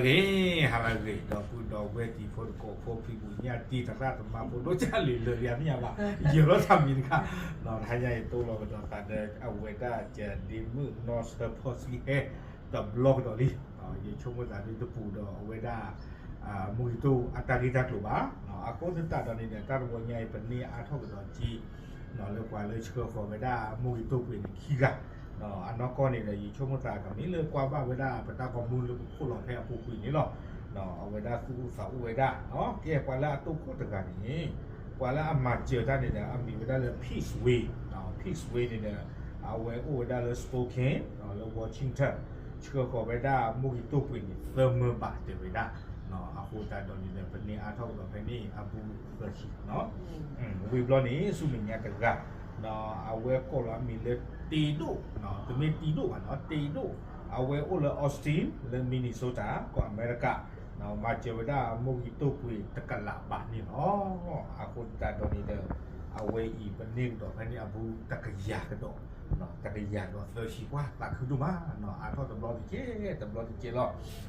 ဂ့ၤ ဟါလၢအဂ့ၤ ဒီပုၢ်ဒီဝဲၢ်တံၤဖိသကိးဖိ ဖံဖုညၣ်တံၢ် သရၣ်သမါဖိ ဒိၣ်ကၢ်လံၤလၢာ်လံအမ့ၢ်အဘၣ် ယၢၤလီၤတၢ်မံၤတခါ တဟါညါအံၤ တိၢ်လီၤကဒီးသးဒီး အဝဲဒၣ်ကဒ့မုၣ်နီၢ်ဆၢဖီဆံဟဲ တဘျီကဒီးလံ ယဆိကမိၣ်သးဒ်တပူၤဒီးအဝဲဒၣ် မူဂံၢ်တိၢ်အတၢ်ဂ့ၢ်တၢ်ကျိၤဘၣ် အဃိသတးဒီးန့ၣ်ဒီး တၢ်တဝီညါအံၤ ပန့ၢ်အါထီၣ်ကဒီးက့ၤ လၢပှၤလၢဆှၢဃီၤဝဲဒၣ်မူဂံၢ်တိၢ်ပှ့ၤန့ၣ်ခံဂၤ အနီၢ်ကီၢ်န့ၣ်ဒီး ယဆိကမိၣ်သးကမ့ၢ်လၢကွၢ်ဘၣ်ဝဲဒၣ် ပတၢ်ဂီၤမူလၢပဖီၣ်လီၤဖဲအပူၤကွံာ်န့ၣ်လီၤ. အဝဲဒၣ်သူၣ်အိၣ်သးအိၣ်ဝဲဒၣ် ကဲပှၤလၢအတိၢ်ခိၣ်တဂၤန့ၣ် ပှၤလၢအမၤစၢၤတၢ်န့ၣ်ဒီး အမံၤဝဲဒၣ်လၢ Peace Way, Peace Way န့ၣ်ဒီး အဝဲအိၣ်ဝဲဒၣ်လၢ Spokane လၢ Washington ဆှၢဃီၤဝဲဒၣ်မူဂံၢ်တိၢ်ပှ့ၤန့ၣ် သၢမၢဘးတဲဝဲဒၣ် အဃိသတးဒီးန့ၣ်ဒီး ပန့ၢ်အါထီၣ်ကဒီးဖဲန့ၣ်အပူၤသၢဆံ ဝံၤဘျီန့ၣ် ဆူမဲာ်ညါတဂၤ အဝဲကိးလီၤအမံၤလၢ တ့ဒိၣ်, တမ့ၢ်တံဒိၣ်ဘၣ်နီၤ တ့ဒိၣ်, အဝဲအိၣ်လၢ Austin လၢ Minnesota ကီၢ်အမဲရကၤ, မၤစၢၤဝဲဒၣ်မူဂံၢ်တိၢ်ပှ့ၤတကလးဘးန့ၣ်လီၤ. အဃိသတးဒီးန့ၣ်ဒီး အဝဲအံၤပန့ၢ်ကဒီးဖဲန့ၣ်အပူၤတကယၤကဒီး, တကယၤဒီးသၢဆံ ပှၤသးခုဒိၣ်မး, အါထီၣ်တဘျီတကဲး တဘျီတကဲးလီၤ.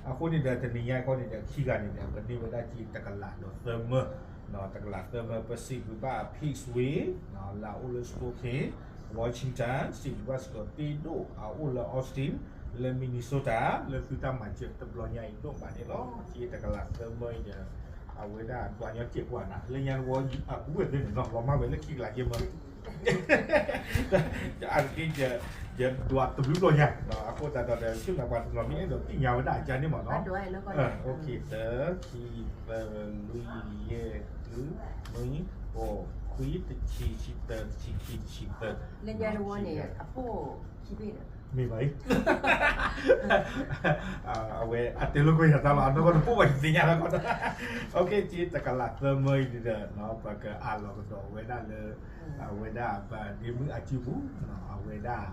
အဃိန့ၣ်ဒီးတနံၤညါအံၤခီန့ၣ်ဒီး ခံဂၤန့ၣ်ဒီး ပန့ၢ်ဝဲဒၣ်က့ၤတကလးဒီးသၢမၢ တကလးသၢမၢ ပစံးဘျုးဘၣ် Peace Way လၢအအိၣ်လၢ Spokane, Washington, စံးဘျုးဘၣ်စ့ၢ်ကီး တ့ဒိၣ် အအိၣ်လၢ Austin လၢ Minnesota လၢသုတၢ်မၤစၢၤတဘျီညါအံၤဒိၣ်မးန့ၣ်လီၤ. က့ၤတကလးသၢမၢအံၤဒီး အဝဲဒၣ်ဒွးညီစဲးပှၤနၤ လၢညါတဝီအကူဝဲၢ်သ့ၣ်န့ၣ်နီၤ လီၤမၢ်ဝဲလၢခံကလးယဲၢ်မၢ အါတက့ၢ် ယဒွးတဘျုးဘျီညါ, အဃိသတးဒီး ဆ့ၣ်နီၤပှၤတနီၤမ့ၢ်အဲၣ်ဒိးသ့ၣ်ညါဝဲဒၣ်အကါန့ၣ်မးနီၤ, တၢ ခံ သၢ လွံၢ် ယဲၢ် ဃု နွံ ဃိး ခွံ တဆံ တဆံတၢ တဆံခံ တဆံသၢ, လၢညါတဝီန့ၣ် အပိၢ်ခံဘ့ၣ်ဒီး မ့ၢ်ဘၣ်အံၤ အဝဲအတဲလိာ်ကွဲယၤတၢ်လီၤ အနီၢ်ကီၢ်တပိၢ်ဘၣ်ယသ့ၣ်ညါလၢကီၢ် က့ၤတကလးသၢမၢအံၤဒီး ပကအးလီၤကဒီးဝဲဒၣ်လၢ အဝဲဒၣ်ပဒ့မုၣ်အစုပူၤ အဝဲဒၣ်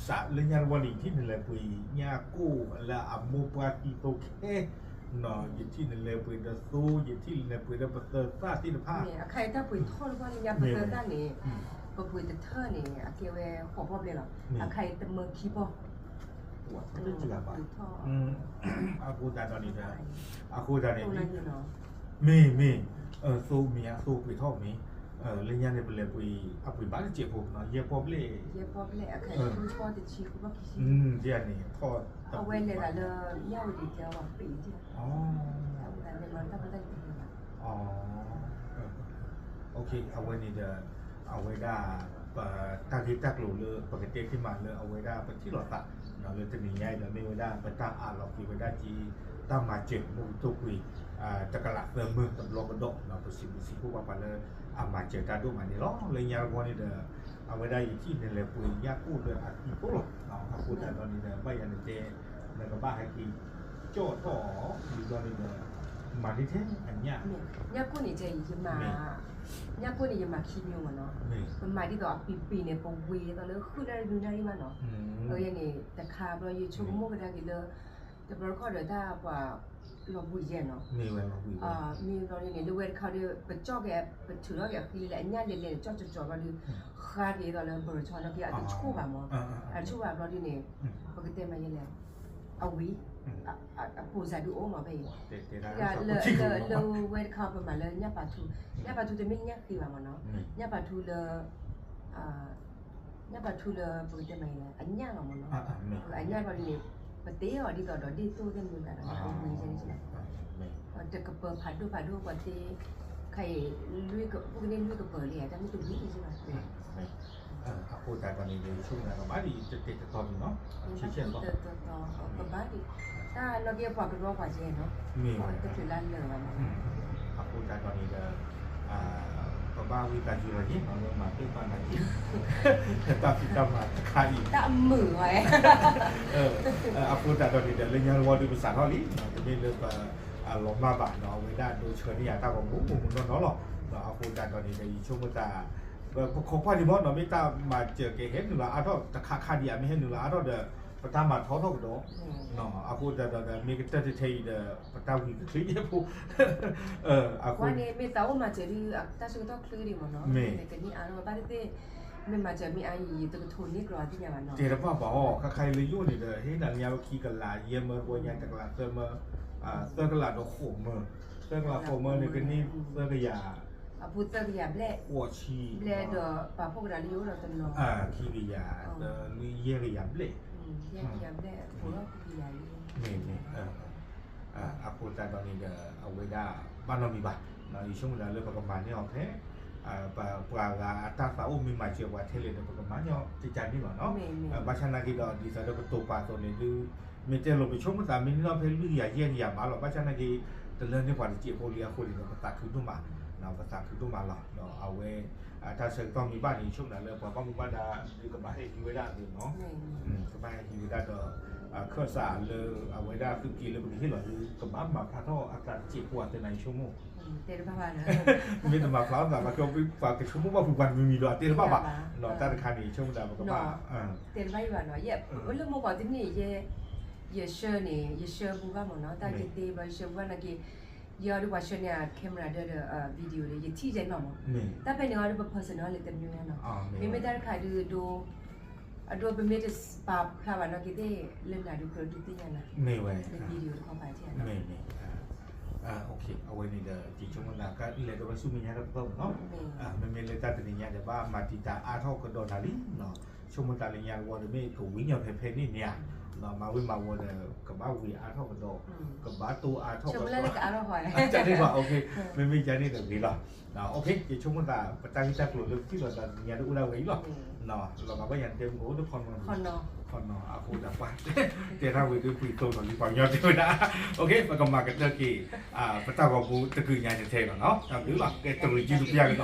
စးလၢညါတဝီန့ၣ် ယထံၣ်နလဲၤပှ့ၤညၣ်ကိၢ်လၢအမိၢ်ပှၢ်သံသိခဲ ယထံၣ်နလဲၤပှ့ၤဒီးသိ ယထံၣ်နလဲၤပှ့ၤဒီးပသၢသၣ်သ့ၣ်တဖၣ် အခါအံၤတၢ်ပှ့ၤထီၣ်တပှၢ်လၢညါပသၢသၣ်န့ၣ် ပပှ့ၤတထၢၣ်န့ၣ် အကဲဝဲဃိးပီၣ်ဘျဲၣ်လီၤ, အခါအံၤတမၢခံပီၣ် အဃိသတးဒီးန့ၣ်ဒီး အဃိသတးန့ၣ် မ့ၢ်မ့ၢ် သိမ့ၢ်အသိပှ့ၤထီၣ်မ့ၢ် လၢညါန့ၣ် ပလဲၤပှ့ၤ အပှ့ၤဘၣ်တစဲးဖိ ယဲၢ်ပီၣ်ဘျဲၣ် ယဲၢ်ပီၣ်ဘျဲၣ် အခါအံၤ ဃုပီၣ်တဆံ ဃုပီၣ်ခံဆံ ဒ်န့ၣ်ထီၣ် အဝဲလဲၤသးလၢ မြဝတီ ကဲဝဲပ့ၤ အဝဲလဲၤမၤတၢ်ပတၢ်ယတဘၣ် အဝဲန့ၣ်ဒီး အဝဲဒၣ် ပတၢ်ဂ့ၢ်တၢ်ကျိၤလၢပကတဲတ့ၢ်မးလၢအဝဲဒၣ်ပထံၣ်လိာ်သး လၢတနံၤညါအံၤဒီး မ့ၢ်ဝဲဒၣ်ပတၢ်အးလီၤက့ၤဝဲဒၣ်က့ၤ တၢ်မၤစၢၤမူကတိၢ်ကွံာ် တကလးသၢမၢတဘျီကဒီး ပစံးဘျုးစံးဖှိၣ်ဘၣ်ပှၤလၢအမၤစၢၤတၢ်ဒိၣ်မးန့ၣ်လီၤ. လၢညါတဝီန့ၣ်ဒီး အဝဲဒၣ်ယထံၣ်နလဲၤပှ့ၤညၣ်ကိၢ်လၢအသံဖိလီၤ. အဃိသတးဒီးန့ၣ်ဒီး ဘၣ်ယၤနတဲ နကဘၣ်ဟဲက့ၤ ကၠီၣ်ထီၣ်အီၤ ဒ်ဘျီန့ၣ်ဒီး မၤန့ၢ်ထဲအညၣ် ညၣ်ကိၢ်န့ၣ် ယမၤ ညၣ်ကိၢ်န့ၣ် ယမၤခံမံၤမးနီၤ, ပမၤဒ်သိးအပံၤပံၤန့ၣ် ပဝ့ၤသိးလၢဃုနၣ်ရံၣ်နွံနၣ်ရံၣ်မးနီၤ, အဝဲန့ၣ် တခါဘျီယဆိကမိၣ်ကဒါက့ၤလၢ တဘျီတခီၣ်ဒီးတၢ်ပှၤလီၤဘှံးယဲၢ်နီၤ, မ့ၢ်ဘျီန့ၣ်န့ၣ် လၢဝဲတခါဒီး ပကၠီၣ်က့ၤ ပထုးထီၣ်က့ၤအဃံလၢအညၣ်လဲၤလဲၤန့ၣ် ကၠီၣ်ကၠီၣ်ဘျီဒီး ဃါက့ၤသိးလၢဘၢၣ်ဆီနီၤက့ၤ အတဆိၣ်ဘၣ်မး, အတဆိၣ်ဘၣ်ဘျီဒ်န့ၣ် ပကတဲမးယဲလဲၣ် အဝံၤ အပူၤစးဒုးအိၣ်မးဖဲအံၤ, လၢဝဲတခါပမၤလၢညၣ်ပာ်ထူ, ညၣ်ပာ်ထူတမ့ၢ်ညၣ်ဃ့ဘၣ်မးနီၤ, ညၣ်ပာ်ထူလၢ ညၣ်ပာ်ထူလၢပကတဲမးအံၤ အညၣ်လီၤမးနီၤ, အညၣ်ဘျီဒ်န့ၣ် ပတ့အီၤဒ်သိးဒီးဒ်သိးသ့ၣ်မုၢ်ဂၤဒီး အဝံၤယဲန့ၣ် တကပၤဖးဒိၣ်ဖးဒိၣ်ပှၤသ့ ခဲအံၤ ပူၤကန့ၢ်လွံၢ်ကပၤလံ တၢ်မ့ၢ်တဝံၤန့ၣ်ဘၣ် အဃိသတးဒီးန့ၣ်ဒီး ယဆိကမိၣ်ကဘၣ်ဒ်အံၤ တတဲာ်တတီၤန့ၣ်နီၤ, ဆံဆဲၣ်တီၤ ကဘၣ်ဒ် တၢ်နီၣ်က့ပှၤကဒီပှၤကဲနီၤ, မ့ၢ်ဝဲ တချုးလၢလၢာ်ဘၣ်မး, အဃိသတးဒီးန့ၣ်ဒီး ပဘၣ်ဝံသးစူၤလီၤက့ၤ လၢမၤသ့ၣ်တဖၣ်နာ်က့ၤ တၢ်ဖံးတၢ်မၤတခါအံၤ တၢ်မုာ်ဝဲ အဃိသတးဒီးန့ၣ်ဒီး လၢညါတဝီဒုးပစးထီၣ်လံ, တမ့ၢ်လၢပ လီၤမၢ်ဘၣ်နီၤ, အဝဲဒၣ်ဒိဆှၢန့ၢ်ယၤတၢ်ဂီၤမူ မူမူနီၢ်နီၢ်လီၤ. အဃိသတးဒီးန့ၣ်ဒီး ယဆိကမိၣ်သး ပခိးကွၢ်ဒံးမးနီၤ, မ့ၢ်တၢ်မၤစၢၤကဟဲနုာ်လီၤအါထီၣ်တခါခါဒံးဧါ, မ့ၢ်ဟဲနုာ်လီၤအါထီၣ်ဒီး ပတၢ်မၤထီထီၣ်ကဒီး, အဃိသတးဒီး မ့ၢ်ကတၢၢ်ထဲထဲအံၤဒီး ပတၢ်ဝံၤတချုးယဲၢ်ဖိ အဃိန့ၣ် မ့ၢ်သးအိၣ်မၤစၢၤဒုး တၢ်ဆၢကတီၢ်ချုးဒံးမးနီၤ, မ့ၢ်ကန့ၢ်အါထီၣ်ဘၣ်သ့ၣ်သ့ၣ် မ့ၢ်မၤစၢၤမ့ၢ်အါအံၤ ယတကထိးန့ၢ်ကျိၤအသ့ၣ်ညါဘၣ်နီၤ. တဲတဘၣ်ဘၣ်အီၤ ခါခါအံၤလၢယအိၣ်န့ၣ်ဒီး ဟ့ၣ်နၤလၢညါဝဲခံကလး ယဲၢ်မၢ တဝီညါတကလးသၢမၢ သၢကလးဒီးဃိးမၢ, သၢကလးဃိးမၢန့ၣ် ကန့ၢ်သၢကယၤ အပူၤသၢကယၤဘျဲၣ်, ဃိးဆံ, ဘျဲၣ်ဒီးပာ်ဖှိၣ်ကဒါလၢယအိၣ်ဒီးတနီၤ, ခံကယၤ, ယဲၢ်ကယၤဘျဲၣ်, ယဲၢ်ကယၤဘျဲၣ်အဃိဒီးခံကယၤအံၤ, မ့ၢ်မ့ၢ် အဃိသတးဒီးန့ၣ်ဒီး အဝဲဒၣ်ဘၣ်နီတမံၤဘၣ်, ယဆိကမိၣ်ဒၣ်လၢပကမၤန့ၢ်အီၤဖဲ ပှၤဂၤအတၢ်သးအိၣ်မ့ၢ်မၤစၢၤပှၤထဲလဲၣ်ဒီး ပကမၤန့ၢ်အီၤတကးန့ၣ်လီၤနီၤ. ဘၣ်ဆၣ်နာ်က့ဒီး ဒ်သိးဒီးပတိာ်ပာ်အသိးန့ၣ်ဒုး မ့ၢ်တဲလိာ်ပဆိကမိၣ်သးမ့ၢ်န့ၢ်လီၤဖဲလွံၢ်ကယၤယဲၢ်ကယၤဘၣ်လီၤ. ဘၣ်ဆၣ်နာ်က့ တလၢန့ၢ်ပှၤတစဲးဖိလံအဃိန့ၣ်ဒီး ပသးခုဒိၣ်မး, ပသးခုဒိၣ်မးလီၤ. ဒီးအဝဲ တၢ်ဆၢကတီၢ်မ့ၢ်ဘၣ်န့ၣ် ယဆိကမိၣ်ဒၣ်လၢပှၤဘၣ်မူဘၣ်ဒါဒုးကဘၣ်ဟဲဟံးဝဲဒၣ်အသိးနီၤ, ကဘၣ်ဟဲဟံးဝဲဒၣ်ဒီး ခၢၣ်စးလၢအဝဲဒၣ်သုးက့လၢပကဟ့ၣ်လီၤဒုး ကဘၣ်မၤဖျါထီၣ်အသးတစဲးဖိအသးန့ၣ် ယဆိကမိၣ် မ့ၢ်တမၤဖျါထီၣ်သးဘၣ် ပှၤကဆိကမိၣ်ဘၣ်ဖုးပှၤတမံၤမံၤဒီး အတဲတဘၣ်ဘၣ်နီၤ. တၢ်တခါန့ၣ် ယဆိကမိၣ်ဒၣ်ပကဘၣ် လၢမိၢ်ကီၢ်တနံၣ် ယဲ ယဆှၢန့ၣ် ယဆှၢဘူးဘၣ်မ့ၢ်နီၤ, တၢ်က့ၤတ့ဘျီ ယဆှၢဘူးဘၣ်နာ်က့ ယအီၤဒုးပှၤဆှၢန့ၢ်အ camera ဒီး video ဒီး ယထံၣ်ယဲနီၤမး, တၢ်ဖဲန့ၣ်အီၤဒုးပ personal လၢတမ့ၢ်နီၤ, မ့မ့ၢ်တၢ်တခါဒုး အဒိ အဒိပမ့ၢ်တပာ်ဖျါဘၣ်နီၤက့ၤသ့ၣ် လၢနၤဒုးကြၢးဒုးသ့ၣ်ညါနၤ, မ့ၢ်ဝဲ လၢ video တခီပၤထံၣ်ဧါနီၤ, မ့ၢ် အဝဲန့ၣ်ဒီး ယဆိကမိၣ်သးကလဲၤတဝဲဆူမဲာ်ညါတကတီၢ်မ့ၢ်နီၤ, မ့မ့ၢ်လၢတၢ်တနံၤညါဒီး ဘၣ်မၤတံာ်တာ်အါထီၣ်ကဒီးနၤလံ, ဆိကမိၣ်သးလၢညါတဝီဒီး မ့ၢ်ကဝံညီဖဲဖဲန့ၣ်မ့ၢ်ဧါ, မၤဝံၤမၤဝီၤဒီး ကဘၣ်ဝံၤအါထီၣ်ကဒီး, ကဘၣ်တိၢ်အါထီၣ်ကဒီး, မ့မ့ၢ်ယၤန့ၣ်ဒီးဂ့ၤလီၤ, ယဆိကမိၣ်သး ပတၢ်ဂ့ၢ်တၢ်ကျိၤလၢပထံၣ်လိာ်သးတနံၤညါတအိၣ်ဒၣ်ဝဲအံၤလီၤ, လီၤဂာ်ဘၣ်ယၤန့ၣ်တဲမုၢ်ကအိၣ်လၢခီနီၤ, ခီနီၤအဃိဒီးပှၤ တဲတၢ်ဝံၤဒုးပှ့ၤသိးလီၤလံ ပှၤကညီတဲဝဲဒၣ်, ပကမၤကတၢၢ်က့ၤ ပတၢ်ဂီၤမူတကုာ်ညါန့ၣ်ထဲလီၤနီၤ, တၢ်ဘျုးလီၤ ကဲတရံးကံတပျၢ်ကဒီး